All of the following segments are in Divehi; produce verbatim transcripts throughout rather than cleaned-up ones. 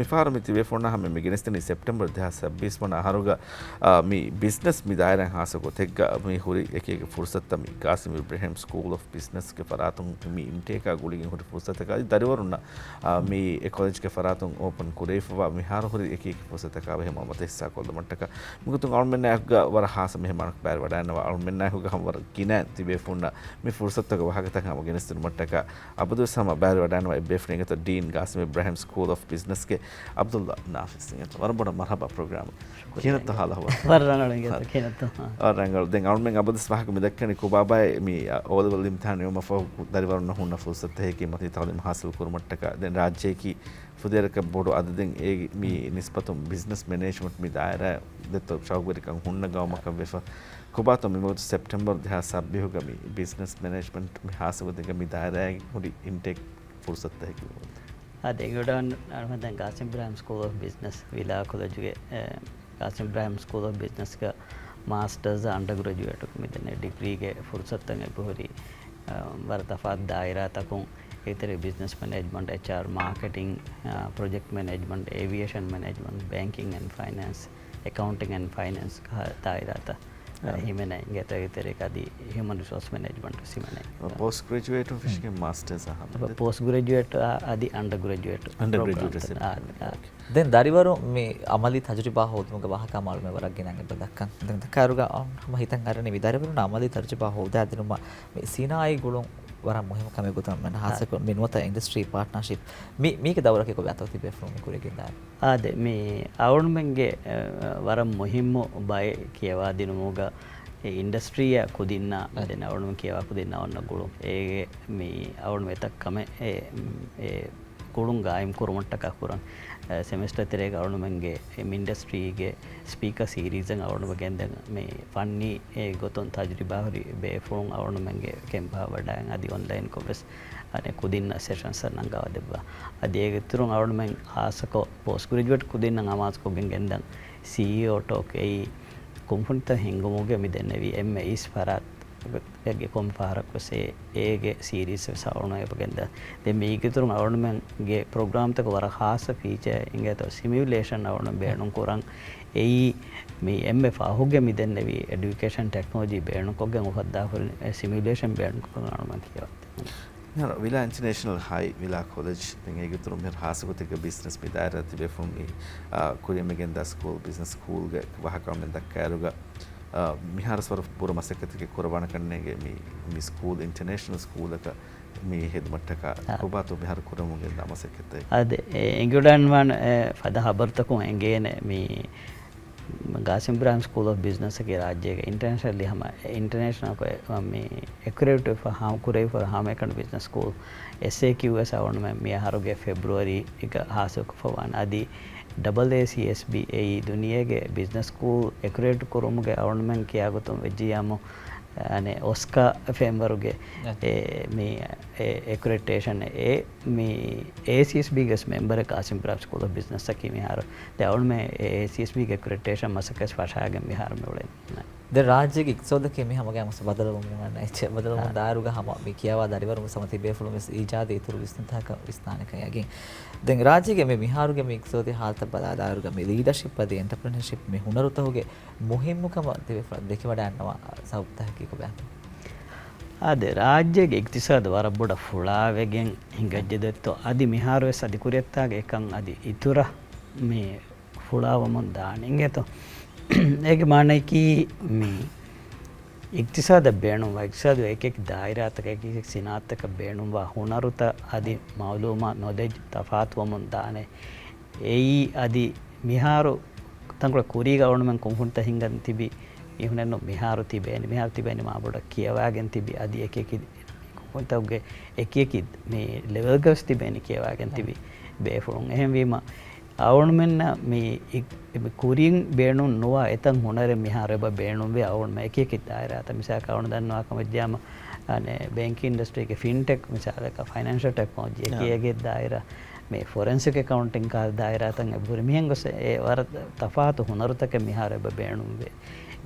މިފަހަރު މި ތިބޭފުޅުންނާ ހަމަ މި ގެނެސްދެނީ ސެޕްޓެމްބަރ ދެހާސް ސައްބީސް ވަނަ އަހަރުގަ، އާ، މި ބިޒްނަސް މި ދާއިރާއިން ހާއްސަ ގޮތެއްގަ މި ހުރި އެކީގެ ފުރުސަތުތައް މި ގާސިމް އިބްރާހިމް ސްކޫލް އޮފް ބިޒްނަސްގެ ފަރާތުން މި އިންޓޭކާ ގުޅިގެން ހުރި ފުރުސަތަކަށް އަދި ދަރިވަރުންނަށް، އާ، މި އެ ކޮލެޖްގެ ފަރާތުން އޯޕަން ކުރެވިފަވާ މިހާރު ހުރި އެކީގެ ފުރުސަތަކާ ބެހޭ މައުލޫމާތު ހިއްސާކޮށްލުމަށްޓަކާ މިގޮތުން އަޅުމެންނާއެކުގަ ވަރަށް ހާއްސަ މެހެމާނަކު ބައިވެރިވަޑައިންނަވާ އަޅުމެންނާއެކުގަ ހަމަ ވަރަށް ގިނަ ތިބޭފުޅުންނަށް މި ފުރުސަތުގެ ވާހަކަތައް ހަމަ ގެނެސްދިނުމަށްޓަކާ އަބަދުވެސް ހަމަ ބައިވެރިވަޑައިންނަވާ އެއްބޭފުޅުން އިނގޭތޯ ޑީން ގާސިމް އިބްރާހިމް ސްކޫލް އޮފް ބިޒްނަސްގެ އަބްދުﷲ ނާފިޒް އިނގޭތޯ. ވަރަށް ބޮޑަށް މަރުޙަބާ ޕްރޮގްރާމަށް. ކިހިނެއްތޯ ހާލު އަހުވާލު؟ ވަރަށް ރަނގަޅު އިނގޭތޯ، ކިހިނެއްތޯ؟ ހާ. ވަރަށް ރަނގަޅު. ދެން އަޅުމެން އަބަދުވެސް ވާހަކަ މި ދައްކަނީ ކޮބާބާއޭ މި، އަ، އޯލެވެލް އިމްތިހާން ނިމުމަށްފަހު ދަރިވަރުންނަށް ހުންނަ ފުރުސަތުތަކަކީ މަތީ ތަޢުލީމު ހާސިލް ކުރުމަށްޓަކާ ދެން ރާއްޖެއަކީ ފުދޭވަރަކަށް ބޮޑު އަދަދެއް އޭގެ މި ނިސްބަތުން ބިޒްނަސް މެނޭޖްމަންޓް މި ދާއިރާ ދެއްތޯ ޝައުގުވެރިކަން ހުންނަ ގައުމަކަށް ވެފަ. ކޮބާތޯ މިވަގުތު ސެޕްޓެމްބަރ ދެހާސް ސައްބީހުގަ މި ބިޒްނަސް މެނޭޖްމަންޓް މި ހާއްސަ ގޮތެއްގަ މި ދާއިރާއިން ހުރި އިންޓޭކް ފުރުސަތުތަކަކީ؟ އާދެ، އެނގިވަޑައިގަންނަވާނެ ދެން ގާސިމް އިބްރާހިމް ސްކޫލް އޮފް ބިޒްނަސް ވިލާ ކޮލެޖުގެ، އެ، ގާސިމް އިބްރާހިމް ސްކޫލް އޮފް ބިޒްނަސްގަ މާސްޓަރސް އަންޑަރ ގްރެޖުއޭޓު މިދެންނެވި ޑިގްރީގެ ފުރުސަތުތައް އެބަހުރި، އަ، ވަރަށް ތަފާތު ދާއިރާތަކުން އެތެރެ ބިޒްނަސް މެނޭޖްމަންޓް، އެޗްއާރް، މާކެޓިން، އަ، ޕްރޮޖެކްޓް މެނޭޖްމަންޓް، އޭވިއޭޝަން މެނޭޖްމަންޓް، ބޭންކިން އެންޑް ފައިނޭންސް، އެކައުންޓިން އެންޑް ފައިނޭންސް ދާއިރާތައް އާ. ހިމެނޭ. އިނގޭތޯ އެތެރޭ އަދި ހިއުމަން ރިސޯސް މެނޭޖްމަންޓް ހިމެނޭ. ޕޯސްޓް ގްރެޖުއޭޓުން ފެށިގެން މާސްޓަރސް އަހަ. ޕޯސްޓް ގްރެޖުއޭޓް އަދި އަންޑަރ ގްރެޖުއޭޓް އަންޑަރ ގްރެޖުއޭޓް ޕްރޮގްރާމް. އާ، އާ. ދެން ދަރިވަރު މި އަމަލީ ތަޖުރިބާ ހޯދުމުގެ ވާހަކަ މާލުމެ ވަރަށް ގިނަ އެބަ ދައްކަން. ދެން ދައްކާއިރުގަ ހަމަ ހިތަށް އަރަނީ މި ދަރިވަރުން އަމަލީ ތަޖުރިބާ ހޯދާދިނުމަށް މި ސިނާއީ ގުޅުން ވަރަށް މުހިންމު ކަމެއް ގޮތުން މެން ހާއްސަކޮށް މި ނުވަތަ އިންޑަސްޓްރީ ޕާޓްނާޝިޕް މި، މީގެ ދައުރަކީ ކޮބާތޯ ތިބޭފުޅުން މި ކުރިގެންދާނީ؟ އާދެ، މި އަޅުމެންގެ، އަ، ވަރަށް މުހިންމު ބައެއް ކިޔަވާދިނުމުގަ އެ އިންޑަސްޓްރީއާ ކުދިންނާ، އަ، ދެން އަޅުމެން ކިޔަވާ ކުދިންނާ އޮންނަ ގުޅުން. އޭގެ މި އަޅުމެން އެތައް ކަމެއް އެ، އެ ގުޅުން ގާއިމް ކުރުމަށްޓަކާ ކުރަން. އަ، ސެމެސްޓަރ ތެރޭގަ އަޅުމެންގެ އެ އިންޑަސްޓްރީގެ ސްޕީކަރ ސީރީޒެއް އަޅުމެން ގެންދަން މި ފަންނީ އެ ގޮތުން ތަޖުރިބާހުރި ބޭފުޅުން އަޅުމެންގެ ކެމްޕަށް ވަޑައިގެން އަދި އޮންލައިންކޮށް ވެސް އަނެއް ކުދިންނަށް ސެޝަންސް ނަންގަވާ ދެއްވާ. އަދި އޭގެ އިތުރުން އަޅުމެން ހާއްސަކޮށް ޕޯސްޓް ގްރެޖުއޭޓް ކުދިންނަށް އަމާޒުކޮށްގެން ގެންދަން ސީއީއޯ ޓޯކް އެއީ ކުންފުނިތައް ހިންގުމުގެ މި ދެންނެވި އެންމެ އިސް ފަރާތް ގެ ކޮންމެ ފަހަރަކުވެސް އޭގެ ސީރީސް ވެސް އަޅުމެން އެބަ ގެންދަން. ދެން މީގެ އިތުރުން އަޅުމެންގެ ޕްރޮގްރާމްތަކު ވަރަށް ހާއްސަ ފީޗާއެއް އިނގޭތޯ ސިމިއުލޭޝަން އަޅުމެން ބޭނުން ކުރަން. އެއީ މި އެންމެ ފަހުގެ މި ދެންނެވި އެޑިއުކޭޝަން ޓެކްނޮލޮޖީ ބޭނުންކޮށްގެން އުފައްދާ ހުރި ސިމިއުލޭޝަން ބޭނުންކޮށްގެން އަޅުމެން ކިޔަވާ. މިހާރު ވިލާ އިންޓަރނޭޝަނަލް ހައި ވިލާ ކޮލެޖް، ދެން އޭގެ އިތުރުން މިހާރު ހާއްސަ ގޮތެއްގަ ބިޒްނަސް މި ދާއިރާ ތިބޭފުޅުން މި، އާ، ކުރިއަށް މި ގެންދާ ސްކޫލް، ބިޒްނަސް ސްކޫލްގެ ވާހަކަ އަޅުމެން ދައްކާއިރުގަ، އާ، މިހާރު ވަރަށް ބުރަ މަސައްކަތެއް ކުރައްވާނެ ކަންނޭނގެ މި، މި ސްކޫލް އިންޓަރނޭޝަނަލް ސްކޫލަކަށް މި ހެދުމަށްޓަކާ އާ. ކޮބާތޯ މިހާރު ކުރަމުން ގެންދާ މަސައްކަތެއް؟ އާދެ، އެ، އެނގިވަޑައިގަންނަވާނެ، އެ، ފަދަ ހަބަރުތަކުން އެނގޭނެ މި ގާސިމް އިބްރާހިމް ސްކޫލް އޮފް ބިޒްނަސް އަކީ ރާއްޖޭގެ އިންޓަރނޭޝަނަލް ހަމަ، އިންޓަރނޭޝަނަލް ކޮށް މި އެކުރޭޓް ވެފަ ހާ، ކުރެވިފަ ހަމައެކަނި ބިޒްނަސް ސްކޫލް އެސްއޭކިޔޫއެސް އަޅުމެން މި އަހަރުގެ ފެބްރުއަރީގަ ހާސިލްކޮށްފަވާނެ. އަދި ޑަބަލް އޭސީއެސްބީ އެއީ ދުނިޔޭގެ ބިޒްނަސް ސްކޫލް އެކުރޭޓް ކުރުމުގެ އަޅުމެން ކިޔާގޮތުން ވެއްޖިއްޔާމު، އަނެއް އޮސްކާ ފްރޭމްވަރކްގެ އެ، މި އެ، އެކުރެޓޭޝަން އެ، މި އޭސީއެސްބީގެ މެމްބަރެއް ގާސިމް އިބްރާހިމް ސްކޫލް އޮފް ބިޒްނަސް އަކީ މިހާރު. ދެ އަޅުމެ އޭސީއެސްބީގެ އެކުރެޓޭޝަން މަސައްކަތް ފަށާގެން މިހާރު މި އުޅެނީ. ދެ ރާއްޖޭގެ އިޤްތިޞާދަކީ މި ހަމަގައިމުވެސް ބަދަލުވަމުން އަންނަ އެއްޗެއް. ބަދަލުވަމުން ދާއިރުގަ ހަމަ މި ކިޔަވާ ދަރިވަރުން ވެސް ހަމަ ތިބޭފުޅުން ވެސް އީޖާދީ އިތުރު ވިސްނުންތަކަށް ވިސްނާނެކަން ޔަގީން. ދެން ރާއްޖޭގެ މި މިހާރުގެ މި އިޤްތިޞާދީ ހާލަތަށް ބަލާލާއިރުގަ މި ލީޑަޝިޕް އަދި އެންޓަޕްރެނަރޝިޕް މި ހުނަރުތަކުގެ މުހިންމުކަމަށް ތިބޭފުޅުން ދެކިވަޑައިގަންނަވާ ސަބަބުތަކަކީ ކޮބާތޯ؟ އާދެ، ރާއްޖޭގެ އިޤްތިޞާދު ވަރަށް ބޮޑަށް ފުޅާވެގެން ހިނގައްޖެ ދެއްތޯ. އަދި މިހާރުވެސް އަދި ކުރިއަށްތާގެ އެކަން އަދި އިތުރަށް މި ފުޅާވަމުން ދާނެ އިނގޭތޯ. އޭގެ މާނައަކީ މި އިޤްތިޞާދަށް ބޭނުންވާ، އިޤްތިޞާދު އެކިއެކި ދާއިރާތަކަށް، އެކިއެކި ސިނާއަތަކަށް ބޭނުންވާ ހުނަރުތައް އަދި މައުލޫމާތު ނޮލެޖް ތަފާތުވަމުން ދާނެ. އެއީ އަދި މިހާރު ތަންކޮޅެއް ކުރީގަ އަޅުމެން ކުންފުނިތައް ހިންގަން ތިބި މީހުނެއްނު މިހާރު ތިބޭނެ. މިހާރު ތިބޭނެ މާބޮޑަށް ކިޔަވާގެން ތިބި އަދި އެކިއެކި ކުންފުނިތަކުގެ އެކިއެކި މި ލެވެލްގަވެސް ތިބޭނެ ކިޔަވާގެން ތިބި ބޭފުޅުން. އެހެންވީމަ އަޅުމެންނަށް މި އި-، މި ކުރިން ބޭނުން ނުވާ އެތައް ހުނަރެއް މިހާރު އެބަ ބޭނުންވޭ އަޅުމެން އެކިއެކި ދާއިރާތައް. މިސާލަކަށް އަޅުމެން ދަންނަވާ ކަމަށް ޖާމަ، އަނެއް ބޭންކިން އިންޑަސްޓްރީގެ ފިންޓެކް މިސާލަކަށް ފައިނޭންޝަލް ޓެކްނޮލޮޖީ އެކި އެގެ ދާއިރާ، މި ފޮރެންސިކް އެކައުންޓިން ކާ ދާއިރާތައް އެބަހުރި. މިހެން ގޮސް އެ ވަރަށް ތަފާތު ހުނަރުތަކެއް މިހާރު އެބަ ބޭނުންވޭ.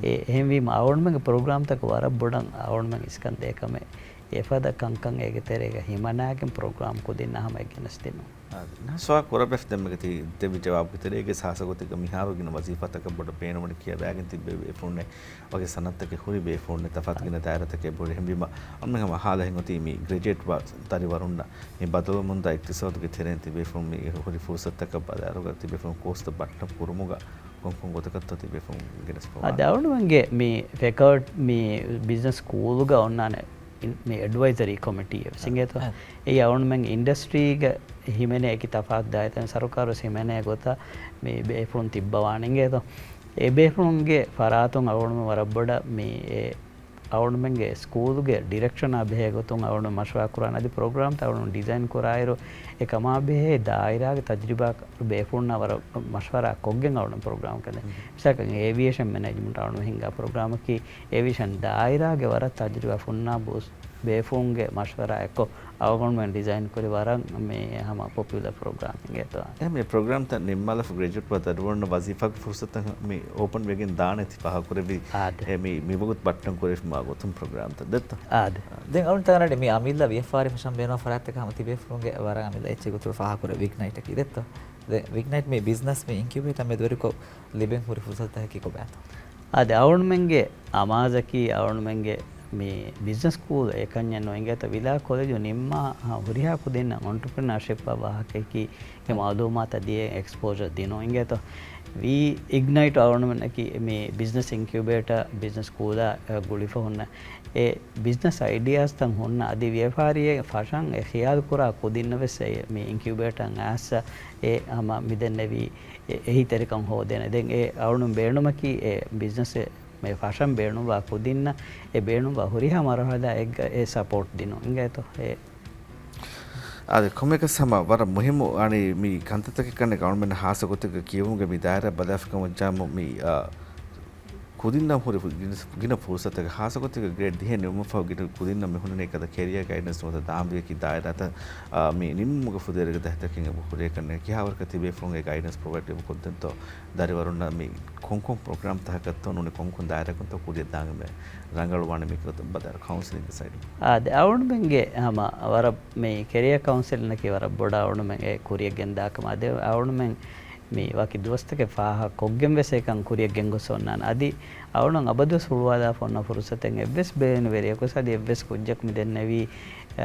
އެ އެހެންވީމަ އަޅުމެންގެ ޕްރޮގްރާމްތަކު ވަރަށް ބޮޑަށް އަޅުމެން އިސްކަން ދޭ ކަމެއް. އެފަދަ ކަންކަން އޭގެ ތެރޭގަ ހިމަނާގެން ޕްރޮގްރާމް ކުދިންނާ ހަމަ އެއްގެނެސް ދިނުން. އާދެ، ސުވާލު ކުރަބަފަ ދެންމެގަތީ ދެއްވި ޖަވާބުގެ ތެރޭގަ ހާއްސަ ގޮތެއްގަ މިހާރު ގިނަ ވަޒީފާތަކަށް ބޮޑަށް ބޭނުމަޑި ކިޔަވައިގެން ތިއްބެވި ބޭފުޅުންނެއް ވަކި ސަނަދުތަކެއް ހުރި ބޭފުޅުންނެއް ތަފާތު ގިނަ ދާއިރާތަކެއް ބޮޑެ ހެންވީމަ، އަންމެ ހަމަ ހާލަ ހިނގޮތީ މި ގްރެޖުއޭޓް ވާ ދަރިވަރުންނަށް މި ބަދަލުވަމުންދާ އިޤްތިޞާދުގެ ތެރެއިން ތި ބޭފުޅުން މި ހުރި ފުރުސަތުތަކަށް ބަލާއިރުގަ ތި ބޭފުޅުން ކޯސްތައް ބައްޓަން ކުރުމުގަ ކޮންކޮން ގޮތަކަށްތޯ ތި ބޭފުޅުން ގެނެސްފަވާ؟ އަދި އަޅުގަނޑުމެންގެ މި ފެކަލްޓް މި ބިޒްނަސް ސްކޫލުގަ އޮންނާނެ މި އެޑްވައިޒަރީ ކޮމިޓީއެއް ވެސް އިނގޭތޯ. އެއީ އަޅުގަނޑުމެން އިންޑަސްޓްރީގަ ހިމެނޭ އެކި ތަފާތު ދާއިރާތައް ސަރުކާރު ވެސް ހިމެނޭ ގޮތަށް މި ބޭފުޅުން ތިއްބަވާނެ އިނގޭތޯ. އެ ބޭފުޅުންގެ ފަރާތުން އަޅުގަނޑުމެން ވަރަށް ބޮޑަށް މި އެ އަޅުގަނޑުމެންގެ ސްކޫލުގެ ޑިރެކްޝަނާ ބެހޭ ގޮތުން އަޅުގަނޑު މަޝްވަރާ ކުރާނެ. އަދި ޕްރޮގްރާމްތައް އަޅުގަނޑު ޑިޒައިން ކުރާއިރު، އެ ކަމާ ބެހޭ ދާއިރާގެ ތަޖްރިބާ ބޭފުޅުންނާ ވަރަށް މަޝްވަރާ ކޮށްގެން އަޅުގަނޑު ޕްރޮގްރާމް ކަން. މިސާލަކަށް އޭވިއޭޝަން މެނޭޖްމަންޓް އަޅުގަނޑު ހިންގާ ޕްރޮގްރާމަކީ، އޭވިއޭޝަން ދާއިރާގެ ވަރަށް ތަޖްރިބާ ފުންނާ ބުސް ބޭފުޅުންގެ މަޝްވަރާ އެއްކޮށް އަޅުގަނޑުމެން ޑިޒައިން ކުރި ވަރަށް މި ހަމަ ޕޮޕިއުލަރ ޕްރޮގްރާމް އިނގޭތޯ. އެހެން މި ޕްރޮގްރާމްތައް ނިންމާލަފަ ގްރެޖުއޭޓް ވާ ދަރިވަރުންނަށް ވަޒީފާގެ ފުރުސަތުތައް މި އޯޕަން ވެގެން ދާނެތި ފާހަގަކުރެއްވި. އާދެ. އެ މި، މިވަގުތު ބައްޓަން ކުރެވިފަ މާ ގޮތުން ޕްރޮގްރާމްތައް ދެއްތޯ؟ އާދެ. ދެން އަޅުން ތަނަޑި މި އަމިއްލަ ވިޔަފާރި ފަށަން ބޭނުން ފަރާތްތަކަށް ހަމަ ތި ބޭފުޅުންގެ ވަރަށް އަމިއްލަ އެއްޗެއް ގޮތުގަ ފާހަގަކުރެއްވި އިގްނައިޓަކީ ދެއްތޯ؟ ދެން އިގްނައިޓް މި ބިޒްނަސް މި އިންކިއުބޭޓާ މެދުވެރިކޮށް ލިބެން ހުރި ފުރުސަތުތަކަކީ ކޮބާތޯ؟ އާދެ، އަޅުގަނޑުމެންގެ އަމާޒަކީ އަޅުގަނޑުމެންގެ މި ބިޒްނަސް ސްކޫލް އެކަންޏެއް ނޫން އިނގޭތޯ. ވިލާ ކޮލެޖު ނިންމާ ހުރިހާ ކުދިންނަށް އޮންޓަޕްރެނާޝިޕްއާ ވާހަކައަކީ އެ މައުލޫމާތަށް ދިޔަ އެކްސްޕޯޒަރ ދިނުން އިނގޭތޯ. ވީ އިގްނައިޓް އަޅުގަނޑުމެންނަކީ މި ބިޒްނަސް އިންކިއުބޭޓާ ބިޒްނަސް ސްކޫލާ ގުޅިފަ ހުންނަ އެ ބިޒްނަސް އައިޑިއާސްތައް ހުންނަ އަދި ވިޔަފާރިއެއް ފަށަން އެ ޚިޔާލު ކުރާ ކުދިންނަށް ވެސް އެ މި އިންކިއުބޭޓަރަށް އައިސް އެ ހަމަ މިދެންނެވީ އެ އެހީތެރިކަން ހޯދޭނެ. ދެން އެ އަޅުނު ބޭނުމަކީ އެ ބިޒްނަސް އެ މި ފަށަން ބޭނުންވާ ކުދިންނަށް އެ ބޭނުންވާ ހުރިހާ މަރުހަލާއެއްގަ އެ ސަޕޯޓް ދިނުން އިނގޭތޯ. އެ އާދެ، ކޮންމެއަކަސް ހަމަ ވަރަށް މުހިއްމު އަނީ މި ކަންތައްތަކެއް ކަންނެ އަޅުމެން ހާއްސަ ގޮތެއްގަ ކިޔެވުމުގެ މި ދާއިރާ ބަލާފިކަމަށް ޖާމު މި، އާ، ކުދިންނަށް ހުރި ގިނަ، ގިނަ ފުރުސަތަކެއް ހާއްސަ ގޮތެއްގަ ގްރޭޑް ދިހަ ނިމުމަށްފަހު ގިނަ ކުދިންނަށް މި ހުންނަނީ އެކަދަ ކެރިއާ ގައިޑެންސް ނުވަތަ ދާންވެގެކި ދާއިރާތައް، އާ، މި ނިމުމުގެ ފުދޭވަރުގެ ދަތިތަކެއް އެބަ ހުރޭ ކަންނެ ކިހާވަރަކަށް ތި ބޭފުޅުން އެ ގައިޑެންސް ޕްރޮވައިޑް އެބަ ކޮށްދެންތޯ؟ ދަރިވަރުންނަށް މި ކޮންކޮން ޕްރޮގްރާމްތަކަކަށްތޯ ނޫނީ ކޮންކޮން ދާއިރާއަކުންތޯ ކުރިއަށް ދާން އެބަ ރަނގަޅުވާނެ މި ގޮތަށް ބަދަރު ކައުންސެލިންގ ސައިޑު؟ އާދެ، އަޅުގަނޑުމެންގެ ހަމަ ވަރަށް މި ކެރިއާ ކައުންސެލިންއަކީ ވަރަށް ބޮޑަށް އަޅުގަނޑުމެން އެ ކުރިއަށް ގެންދާ ކަމަށް. އަދި އަޅުގަނޑުމެން މި ވަކި ދުވަސްތަކެއް ފާހަގަކޮށްގެން ވެސް އެކަން ކުރިއަށް ގެންގޮސް އޮންނާނެ. އަދި އަޅުގަނޑު އަބަދުވެސް ހުޅުވާލާފަ އޮންނަ ފުރުސަތެއް އެއްވެސް ބޭނުންވެރިޔަކުވެސް އަދި އެއްވެސް ކުއްޖަކު މިދެންނެވީ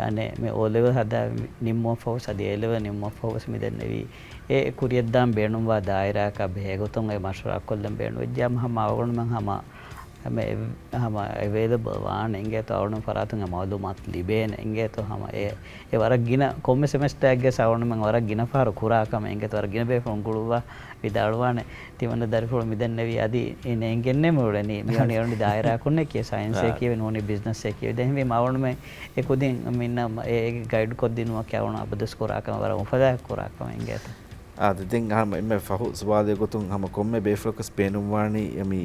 އަނެއް މި އޯ ލެވެލް ހަދާ ނިންމުމަށްފަހުވެސް އަދި އޭ ލެވެލް ނިންމުމަށްފަހުވެސް މިދެންނެވީ އެ ކުރިއަށްދާން ބޭނުންވާ ދާއިރާއަކާ ބެހޭގޮތުން އެ މަޝްވަރާކޮށްލަން ބޭނުންވެއްޖެ. ހަމަ އަޅުގަނޑުމެން ހަމަ ހަމަ އެ، ހަމަ އެވޭލަބަލް ވާނެ އިނގޭތޯ އަޅުން ފަރާތުން އެ މައުލޫމާތު ލިބޭނެ އިނގޭތޯ ހަމަ އެ، އެ ވަރަށް ގިނަ ކޮންމެ ސެމެސްޓާއެއްގެ ސަ އަޅުންމެން ވަރަށް ގިނަ ފަހަރު ކުރާ ކަމެއް އިނގޭތޯ ވަރަށް ގިނަ ބޭފުޅުން ގުޅުއްވާ ވިދާޅުވާނެ. ތިމަންނަ ދަރިފުޅު މިދެންނެވީ އަދި އެ ނޭނގެންނޭ މިއުޅެނީ. މިއޮނި އެ އޮނި ދާއިރާ ކުންނެ ކިޔެ ސައިންސޭ ކިޔެވެ ނޫނީ ބިޒްނަސްއޭ ކިޔެވެ. ދެން މި އަޅުންމެ އެ ކުދިން މިންނަ އެ ގައިޑް ކޮށްދިނުމަކީ އަޅުން އަބަދުސް ކުރާ ކަމެއް ވަރަށް އުފަލާ ކުރާ ކަމެއް އިނގޭތޯ. އާދެ، ދެން ހަމަ އެންމެ ފަހު ސުވާލެއް ގޮތުން ހަމަ ކޮންމެ ބޭފުޅަކަސް ބޭނުންވާނީ މި،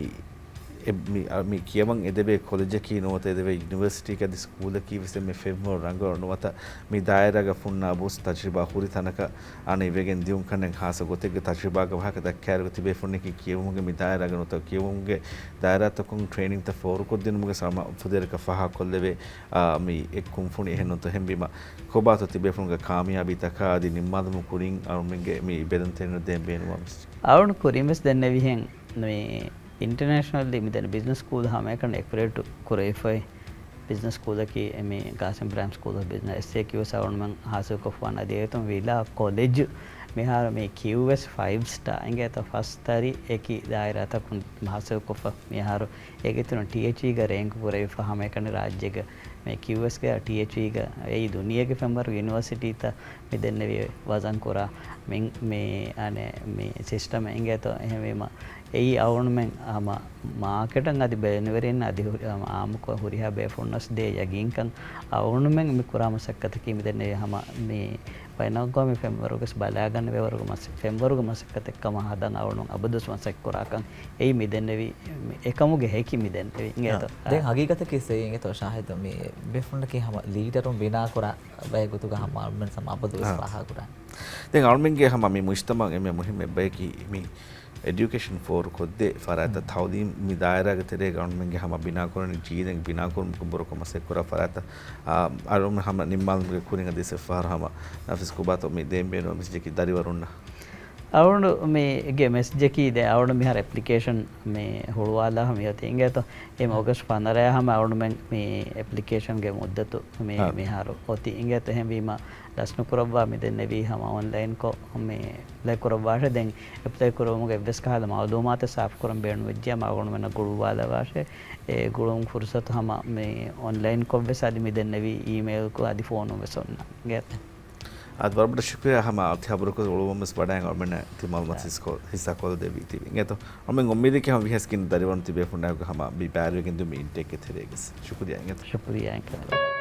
އެ، މި، އަ، މި ކިޔަވަން އެދެވޭ ކޮލެޖަކީ ނުވަތަ އެދެވޭ ޔުނިވަރސިޓީގެ އަދި ސްކޫލަކީ ވެސް އެންމެ ފެންވަރު ރަނގަޅު ނުވަތަ މި ދާއިރާގަ ފުންނާ ބުސް ތަޖްރިބާ ހުރި ތަނަކަށް އަނެއް ވެގެން ދިޔުން ކަންނެއް ހާއްސަ ގޮތެއްގެ ތަޖްރިބާގެ ވާހަކަ ދައްކާއިރު ތިބޭފުޅުންނަކީ ކިޔެވުމުގެ މި ދާއިރާގަ ނުވަތަ ކިޔެވުމުގެ ދާއިރާތަކުން ޓްރޭނިންތައް ފޯރުކޮށްދިނުމުގެ ސަމާ ފުދޭވަރަކަށް ފާހަގަކޮށްލެވޭ، އާ، މި އެއް ކުންފުނި އެހެންނުތޯ ހެންވީމަ ކޮބާތޯ ތިބޭފުޅުންގެ ކާމިޔާބީތަކާ އަދި ނިންމާލުމުގެ ކުރިން އަޅުމެންގެ މި ބެލުންތެރިންނަށް ދޭން ބޭނުންވާ މެސެޖް؟ އަޅުން ކުރިން ވެސް ދެންނެވިހެން މި އިންޓަރނޭޝަނަލް މި ދެން ބިޒްނަސް ސްކޫލް ހަމައެކަނި އެކްރެޑިޓް ކުރެވިފައި ބިޒްނަސް ސްކޫލަކީ މި ގާސިމް އިބްރާހިމް ސްކޫލް އޮފް ބިޒްނަސް އެސްއޭކިޔޫ އަޅުންމެން ހާސިލްކޮށްފަވާނެ. އަދި އޭތުން ވިލާ ކޮލެޖް މިހާރު މި ކިޔޫއެސް ފައިވް ސްޓާ އިނގޭތޯ ފަސް ތަރި އެކި ދާއިރާތަކުން ހާސިލްކޮށްފަ މިހާރު އޭގެ ތުރުން ޓީއެޗްއީގަ ރޭންކް ކުރެވިފަ ހަމައެކަނި ރާއްޖޭގަ މި ކިޔޫއެސްގެ ޓީއެޗްއީގަ އެއީ ދުނިޔޭގެ ފެންވަރު ޔުނިވަރސިޓީތައް މި ދެންނެވި ވަޒަން ކުރާ މި، މި، އަނެއް، މި ސިސްޓަމެއް އިނގޭތޯ. އެހެންވީމަ، އެއީ އަޅުގަނޑުމެން ހަމަ މާކެޓަށް އަދި ބޭނުންވެރިންނަށް އަދި ހުރި، ހަމަ އާއްމުކޮށް ހުރިހާ ބޭފުޅުންނަސް ދޭ ޔަގީންކަން އަޅުގަނޑުމެން މި ކުރާ މަސައްކަތަކީ މި ދެންނެވި ހަމަ މި ބައިނަލްއަގްވާމީ ފެންވަރުގަސް ބަލާގަންނަވޭ ވަރުގެ މަސަ، ފެންވަރުގެ މަސައްކަތެއް ކަމަށް ހަދަން އަޅުން އަބަދުސް މަސައްކަތް ކުރާކަން އެއީ މި ދެންނެވި އެކަމުގެ ހެކި މި ދެންނެވި އިނގޭތޯ. ދެން ހަގީގަތަކީ ސެއީ އިނގޭތޯ ޝާހިދު މި ބޭފުޅުންނަކީ ހަމަ ލީޑަރުން ބިނާ ކުރާ ބައެއް ގޮތުގަ ހަމަ އަޅުމެން ހަމަ އަބަދުވެސް ފާހަގަކުރާނެ. ދެން އަޅުމެންގެ ހަމަ މި މުޖްތަމަޢަށް އެންމެ މުހިއްމު އެއްބަޔަކީ މި އެޑިއުކޭޝަން ފޯރުކޮށްދޭ ފަރާތްތައް ތައުލީމީ ދާއިރާގެ ތެރޭގަ އަޅުމެންގެ ހަމަ ބިނާކުރަނީ ޖީލެއް ބިނާކުރުމަކު ބުރަކޮށް މަސައްކަތްކުރާ ފަރާތްތައް، އާ، އަޅުމެން ހަމަ ނިންމާލުމުގެ ކުރިން އަދި އެއްފަހަރު ހަމަ ނަފީސް ކުބާތޯ މި ދޭން ބޭނުން މެސެޖަކީ ދަރިވަރުންނަށް؟ އަޅުގަނޑު މީގެ މެސެޖަކީ ދެ އަޅުގަނޑު މިހާރު އެޕްލިކޭޝަން މި ހުޅުވާލާ ހަމަ އޮތީ އިނގޭތޯ. އެ އޮގަސްޓް ފަނަރަޔަށް ހަމަ އަޅުގަނޑުމެން މި އެޕްލިކޭޝަންގެ މުއްދަތު މި އާ. މިހާރު އޮތީ އިނގޭތޯ. އެހެންވީމަ ލަސްނުކުރައްވާ މި ދެންނެވީ ހަމަ އޮންލައިންކޮށް މި އެޕްލައި ކުރައްވާށޭ. ދެން އެޕްލައި ކުރުމުގެ އެއްވެސް ކަހަލަ މައުލޫމާތެއް ސާފުކުރަން ބޭނުންވެއްޖެއްޔާ މަ އަޅުގަނޑުމެންނަށް ގުޅުއްވާލަވާށޭ. އެ ގުޅުން ފުރުސަތު ހަމަ މި އޮންލައިންކޮށްވެސް އަދި މި ދެންނެވީ އީމެއިލްކޮށް އަދި ފޯނުންވެސް އޮންނަ އިނގޭތޯ. އާދެ، ވަރަށް ބޮޑަށް ޝުކުރިއްޔާ ހަމަ އަތި ހަބަރުކޮށް އުޅުއްވަން ވެސް ވަޑައިގެން އަޅުމެންނަށް ތިމާލުމަތި އާ. ހިއްސާކޮށްދެއްވީތީ އިނގޭތޯ. އަޅުމެން އުއްމީދެއް ކިޔަން ވިހަސް ގިނަ ދަރިވަރުން ތިބޭފުޅުންނާއެކު ހަމަ މި ބައިވެރިގެން ދިއުމީ އިންޓެކްގެ ތެރޭގަސް. ޝުކުރިއްޔާ އިނގޭތޯ. ޝުކުރިއްޔާ އިނގޭތޯ.